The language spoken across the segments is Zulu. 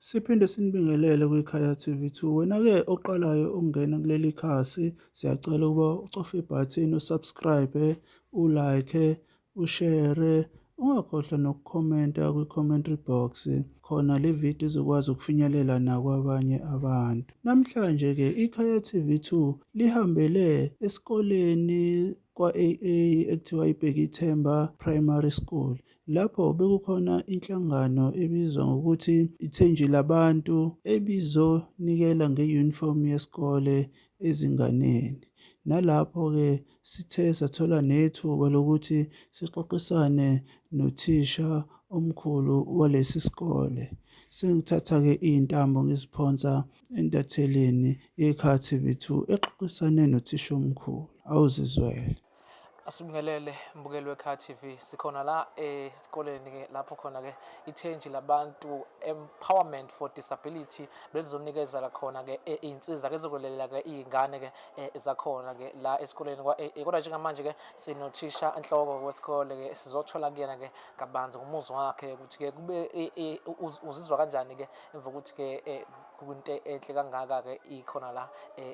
Siphinde sinibingelele kwiKhaya TV 2. Wena-ke oqalayo ukungena kuleli khasi, siyacela ukuba ucofe ibhathini usubscribe, ulike, ushare, ungakhohlwa nokukhomenta kwi-commentary box khona le video izokwazi ukufinyelela nakwabanye abantu. Namhlanje-ke iKhaya TV 2 lihambele esikoleni kwa-AA ekuthiwa iBhekithemba Primary School. Lapho bekukhona inhlangano ebizwa ngokuthi Ithenji Labantu ebizonikela nge-uniform yesikole ezinganeni. Nalapho-ke sithe sathola nethuba lokuthi sixoxisane nothisha omkhulu walesi sikole. Sengithatha-ke iy'ntambo ngiziphonsa entathelini yeKhaya TV 2 exoxisane nothisha omkhulu. Awuzizwele. Asibingelele mbukeli weKhaya TV. Sikhona la esikoleni ke lapho khona ke ithenji labantu Empowerment for Disability belizonikeza la khona ke iy'nsiza ke ezokulelela ke iy'ngane ke zakhona ke la esikoleni kwa AA. Kodwa njengamanje ke sinothisha nhloko wesikole ke sizothola kuyena ke kabanzi ngomuzwa wakhe ukuthi ke kube uzizwa kanjani ke emva kokuthi ke kwinto enhle kangaka ke ikhona la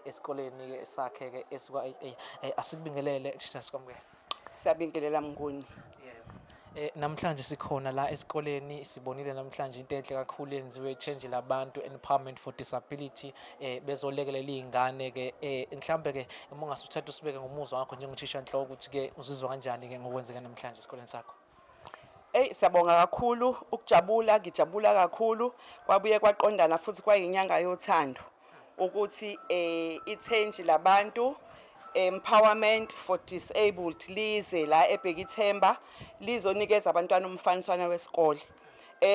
esikoleni ke sakhe ke esikwa AA. Asikubingelele thisha, sikwamukele. Siyabingelela, Mnguni. Namhlanje sikhona la esikoleni, sibonile namhlanje into enhle kakhulu yenziwe Change Labantu Empowerment for Disability, bezolekelela izingane ke. Mhlambe ke uma ungasuthatha usibeke ngomuzwa wakho njengothisha nhloko ukuthi ke uzizwa kanjani ke ngokwenzeka namhlanje esikoleni sakho. Ey, siyabonga kakhulu ukujabula, ngijabula kakhulu. Kwabuye kwaqondana futhi kwayinyanga yothando ukuthi ithenji labantu Empowerment for Disabled lize la eBhekithemba lizonikeza abantwana umfaniswana wesikole.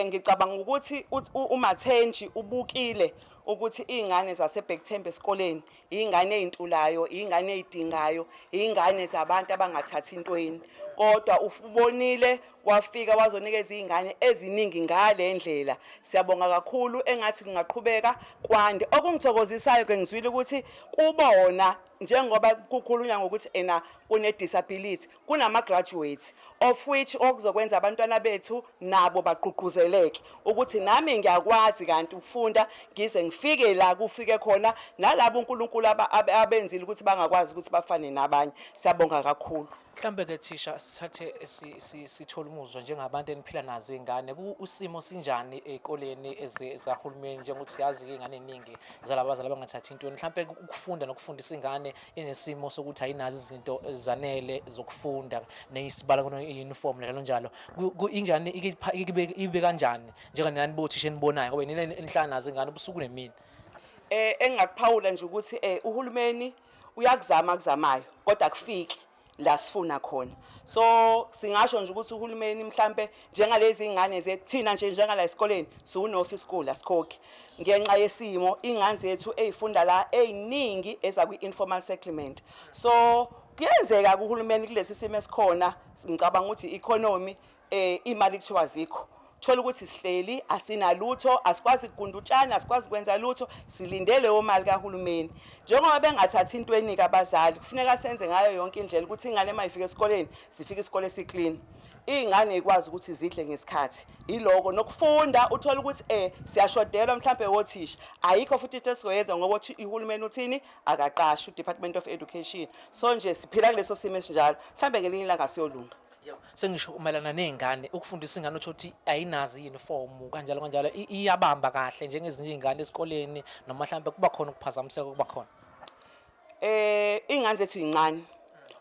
Ngicabanga ukuthi uMathenji ubukile ukuthi izingane zaseBhekithemba esikoleni ingane ezintulayo, ingane ezidingayo, ingane zabantu abangathathi intweni. Kodwa ubonile wafika wazonikeza izingane eziningi ngale ndlela. Siyabonga kakhulu, engathi kungaqhubeka kwande. Okungithokozisayo ke, ngizwile ukuthi kubona njengoba kukhulunywa ngokuthi ena kune disability, kunama graduates, of which okuzokwenza abantwana bethu nabo bagqugquzeleke ukuthi nami ngiyakwazi kanti ukufunda ngize ngifike la kufike khona nalabo uNkulunkulu abenzile ukuthi bangakwazi ukuthi bafane nabanye. Siyabonga kakhulu. Mhlambe ke thisha, sithathe sithole umuzwa njengabantu eniphila nazo izingane, usimo sinjani ey'koleni zikahulumeni, njengokuthi siyazi-ke iy'ngane ey'ningi zalabazali abangathathi intweni? Mhlampe ukufunda nokufundisa ingane inesimo sokuthi ayinazo izinto ezanele zokufunda neyisibala khona i-uniform njalo njalo, injani, ibe kanjani njenganani bothisha enibonayo, ngoba nina enihlala nazo ingane ubusuku nemini? Engingakuphawula nje ukuthi uhulumeni uyakuzama akuzamayo, kodwa akufiki la sifuna khona. So singasho nje ukuthi uhulumeni mhlambe njengalezi ingane zethu, thina nje njengala esikoleni siwu-no-fee school, asikhokhi ngenxa yesimo ingane zethu ey'funda la ey'ningi eza kwi-informal settlement. So kuyenzeka kuhulumeni kulesi simo esikhona, ngicabanga ukuthi i-economy, imali kuthiwa zikho, thola ukuthi sihleli asinalutho, asikwazi ukugunda utshani, asikwazi ukwenza lutho, silinde leyo mali kahulumeni. Njengoba bengathathi intweni abazali, kufuneka senze ngayo yonke indlela ukuthi ingane uma ifika esikoleni sifike isikole si-clean, iy'ngane ikwazi ukuthi zidle ngesikhathi, yiloko nokufunda. Uthola ukuthi siyashodelwa mhlambe wothisha, ayikho futhi into esizoyenza ngoba uhulumeni uthini, akaqashi u-Department of Education. So nje siphila kuleso simo esinjalo, mhlambe ngelinye ilanga siyolunga. Yebo, sengisho umelana ney'ngane, ukufundisa ingane uthole ukuthi ayinazo i-uniform kanjalo kanjalo, iyabamba kahle njengezinye iy'ngane esikoleni noma mhlampe kuba khona ukuphazamiseka okuba khona? Ingane zethu yincane,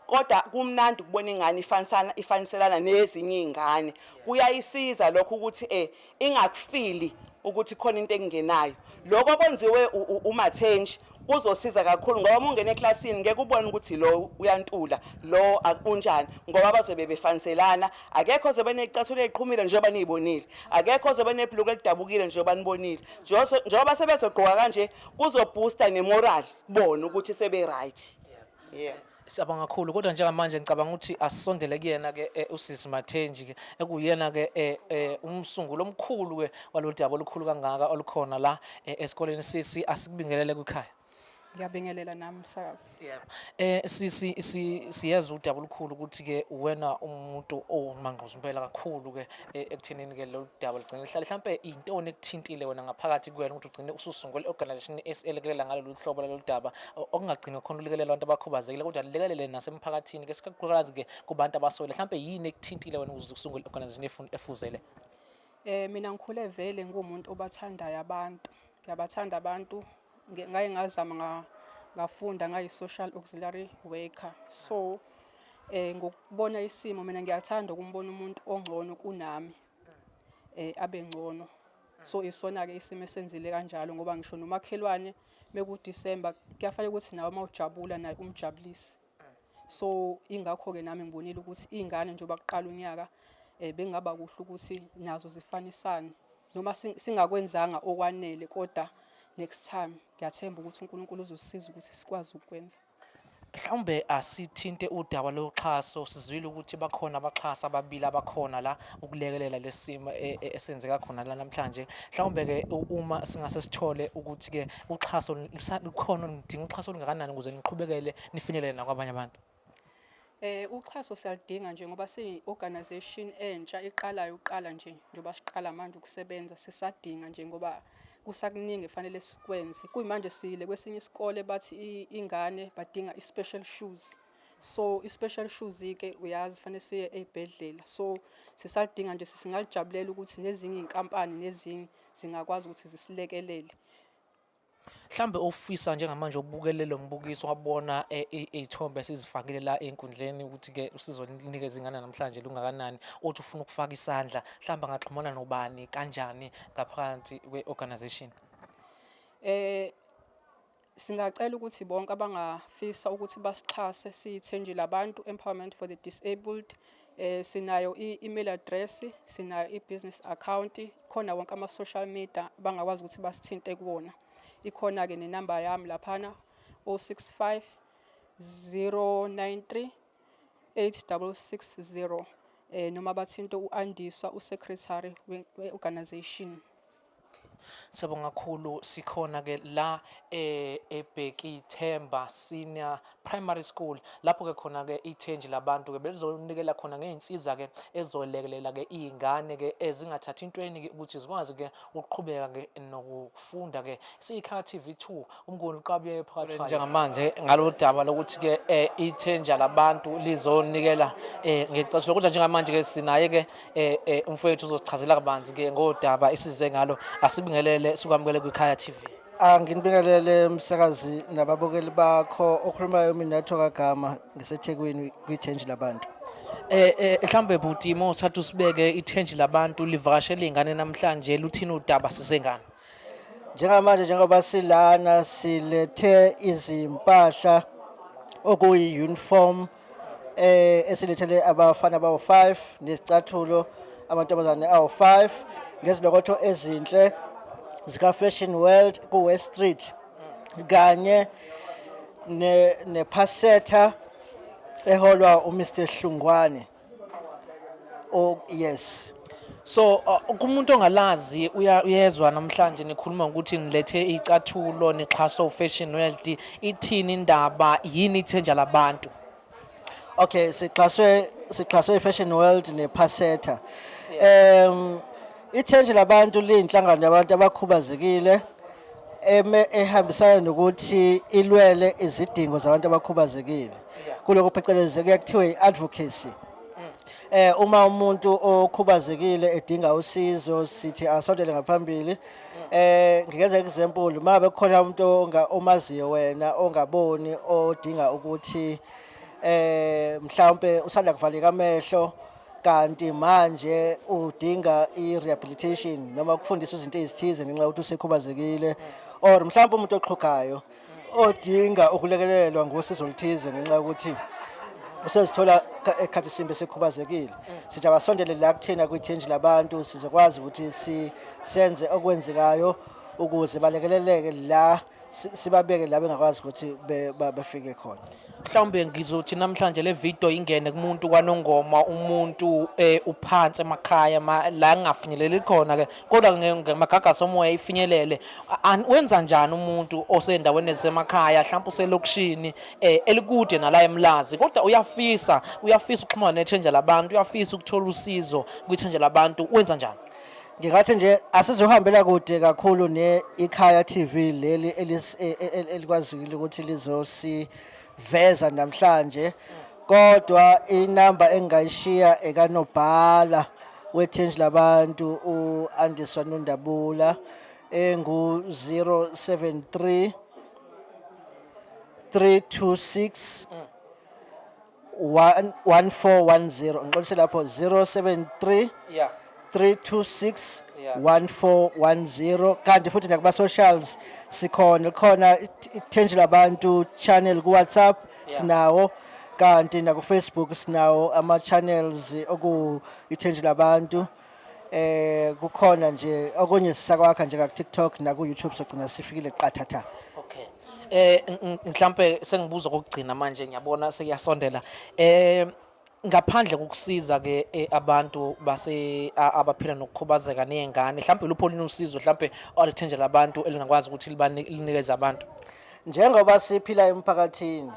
kodwa kumnandi ukubona ingane ifanisana ifaniselana nezinye izingane. Kuyayisiza lokho ukuthi ingakufili ukuthi khona into engenayo. Lokho kwenziwe uMathenji kuzosiza kakhulu, ngoba uma ungena eklasini ngeke ubone ukuthi lo uyantula, lo unjani, ngoba bazobe befaniselana. Akekho ozobe necathulo eziqhumile njengoba niyibonile, akekho ozobe nebhuluku elidabukile njengoba nibonile. Njengoba sebezogqoka kanje, kuzoboosta nemoral kubona ukuthi sebe right, yeah. Siyabonga kakhulu, kodwa njengamanje ngicabanga ukuthi asisondele kuyena ke usisi Mathenji ke, ekuyena ke umsunguli omkhulu ke walolu daba olukhulu kangaka olukhona la esikoleni. Sisi, asikubingelele kwikhaya. Ngiyabingelela nami msakazi. Yebo. Sisi siyeza udaba olukhulu ukuthi ke uwena umuntu owumangqozo impela kakhulu ke ekuthenini ke lolu daba ligcine lihlale mhlambe intoni ekuthintile wena ngaphakathi kuwena ukuthi ugcine ususungule organization eselekelela ngalolu hlobo lalolu daba okungagcini khona ulekelela abantu abakhubazekile kodwa lekelele nasemphakathini ke sikakhulukazi ke kubantu abaswele mhlambe yini ekuthintile wena ukuze usungule organization efuzele. Mina ngikhule vele ngumuntu obathandayo abantu. Ngiyabathanda abantu. Ngake ngazama ngafunda ngayi-social auxiliary worker. So ngokubona isimo mina ngiyathanda ukumbona umuntu ongcono kunami abe ngcono. So isona-ke isimo esenzile kanjalo ngoba ngisho nomakhelwane mekuDisemba kuyafanele ukuthi nawe uma ujabula naye umjabulise. So ingakho-ke nami ngibonile ukuthi iy'ngane njengoba kuqala unyaka bengaba kuhle ukuthi nazo zifanisane noma singakwenzanga okwanele kodwa next time ngiyathemba ukuthi uNkulunkulu uzosisiza ukuthi sikwazi ukukwenza. Mhlawumbe asithinte udaba loxhaso, sizwile ukuthi bakhona abaxhasi ababili abakhona la ukulekelela lesimo esenzeka khona la namhlanje. Mhlawumbe ke uma singase sithole ukuthi ke uxhaso lukhona, nidinga uxhaso olungakanani ukuze niqhubekele nifinyelele nakwabanye abantu? Uxhaso siyaludinga nje ngoba siyi-organization entsha iqalayo uqala nje njengoba siqala manje ukusebenza sisadinga nje ngoba kusakuningi efanele sikwenze. Kuyimanje siyile kwesinye isikole bathi ingane badinga i-special shoes. So i-special shoes-ke uyazi fanele siye ey'bhedlela. So sisadinga nje singalijabulela ukuthi nezinye iy'nkampani nezinye zingakwazi ukuthi zisilekelele. Mhlambe ofisa njengamanje ubukele lo mbukiso wabona iy'thombe esizifakile la ey'nkundleni ukuthi-ke usizo linikeza ingane namhlanje lungakanani, othi ufuna ukufaka isandla, mhlawumbe angaxhumana nobani kanjani ngaphakathi kwe-organization? Singacela ukuthi bonke abangafisa ukuthi basixhase siyithenji labantu Empowerment for the Disabled. Sinayo i-email address, sinayo i-business account, khona wonke ama-social media bangakwazi ukuthi basithinte kuwona. Ikhona-ke nenamba yami laphana 065 093 8660 noma bathinte u-Andiswa usecretary we-organization. Siyabonga kakhulu, sikhona ke la eBhekithemba Senior Primary School lapho ke khona ke ithenji labantu ke belizonikela khona ngey'nsiza ke ezolekelela ke iy'ngane ke ezingathathi intweni ke ukuthi zikwazi ke ukuqhubeka ke nokufunda ke. Siyikhaya TV2 uMnguni uqabuye phakathi njengamanje ngalolu daba lokuthi ke ithenja labantu lizonikela ngecashulo, kodwa njengamanje ke sinaye ke umfowethu uzosichazela kabanzi ke ngodaba esize ngalo. Asibingelele, sikwamukele kwiKhaya TV. Anginibingelele msakazi nababukeli bakho. Okhulumayo mina Thoka Gama ngiseThekwini kwithenji labantu. Mhlawumbe bhuti uma usathatha usibeke ithenji labantu livakashela iy'ngane namhlanje, luthini udaba sizengane? Njengamanje njengoba silana silethe izimpahla okuyi-uniform esilethele abafana abawu-5 nezicathulo amantombazane awu-5 ngezilokotho ezinhle zika Fashion World ku West Street kanye nePhasetha eholwa uMr Hlungwane. Oh yes. So kumuntu ongalazi uyezwa namhlanje nikhuluma ngokuthi nilethe icathulo nixhaso Fashion World, ithini indaba, yini ithenja labantu? Okay, sixhaswe iFashion World nePhasetha. Ithenji labantu liyinhlangano yabantu abakhubazekile ehambisana nokuthi ilwele izidingo zabantu abakhubazekile. Kuloko phecelezi kuye kuthiwe i-advocacy. Uma umuntu okhubazekile edinga usizo sithi asondele ngaphambili. Ngingenza example, uma kukhona umuntu omaziyo wena ongaboni odinga ukuthi mhlawumbe usanda kuvaleka amehlo kanti manje udinga i-rehabilitation noma ukufundiswa izinto ezithize ngenxa yokuthi usekhubazekile, or mhlawumbe umuntu oxhugayo odinga ukulekelelwa ngosizo oluthize ngenxa yokuthi usezithola ekhathi simbe sekhubazekile, sithi abasondele la kuthina kwithenji labantu sizokwazi ukuthi senze okwenzekayo ukuze balekeleleke la. Sibabeke la bengakwazi ukuthi bafike khona. Mhlawumbe ngizothi namhlanje le video ingene kumuntu kwaNongoma, umuntu uphansi emakhaya la ngingafinyeleli khona ke, kodwa ngamagagasi omoya ifinyelele. Wenza njani umuntu osendaweni ezisemakhaya, mhlawumbe uselokishini elikude nala eMlazi, kodwa uyafisa ukuxhumana nethenja labantu, uyafisa ukuthola usizo kwithenja labantu, wenza njani? Ngingathi nje asizohambela kude kakhulu ne Ikhaya TV leli elikwazile ukuthi lizosiveza namhlanje, kodwa inamba engayishiya ekanobhala wethenji labantu uAndiswa Nondabula engu 073 326 1410. Ngixolise lapho, 073 326 1410. Kanti futhi nakuba socials sikhona, likhona ithenji labantu channel ku WhatsApp sinawo, kanti naku Facebook sinawo ama channels oku ithenji labantu. Kukhona nje okunye sisakwakha nje ku TikTok naku YouTube, sogcina sifikile qathatha. Okay. Mhlambe sengibuza kokugcina manje, ngiyabona sekuyasondela. Ngaphandle kokusiza ke abantu base abaphila nokukhubazeka nezingane, mhlambe lupho olunye usizo mhlambe olithenjela abantu elingakwazi ukuthi linikeze abantu? Njengoba siphila emphakathini,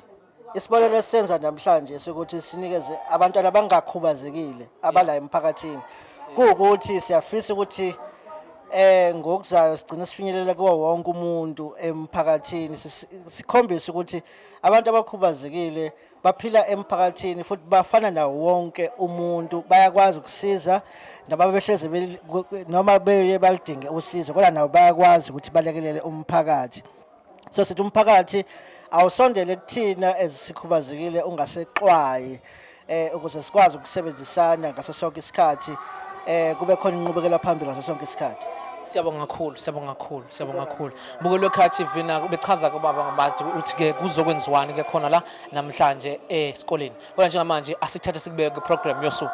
isibonelo esenza namhlanje sokuthi sinikeze abantwana abangakhubazekile abala emphakathini, kuwukuthi siyafisa ukuthi ngokuzayo sigcine sifinyelela kuwo wonke umuntu emphakathini, sikhombise ukuthi abantu abakhubazekile baphila emphakathini futhi bafana nawo wonke umuntu, bayakwazi ukusiza noma behleze noma beye balidinge usizo, kodwa nabo bayakwazi ukuthi balekelele umphakathi. So sithi umphakathi awusondele kuthina ezisikhubazekile, ungasexwayi, ukuze sikwazi ukusebenzisana ngaso sonke isikhathi, kube khona inqubekela phambili ngaso sonke isikhathi. Siyabonga kakhulu, siyabonga kakhulu, siyabonga kakhulu. Mbukeli weKhaya TV, na bechaza kubaba ngabathi uthi ke kuzokwenziwani ke khona la namhlanje esikoleni. Kodwa njengamanje asikuthathe sikubeke ku program yosuku.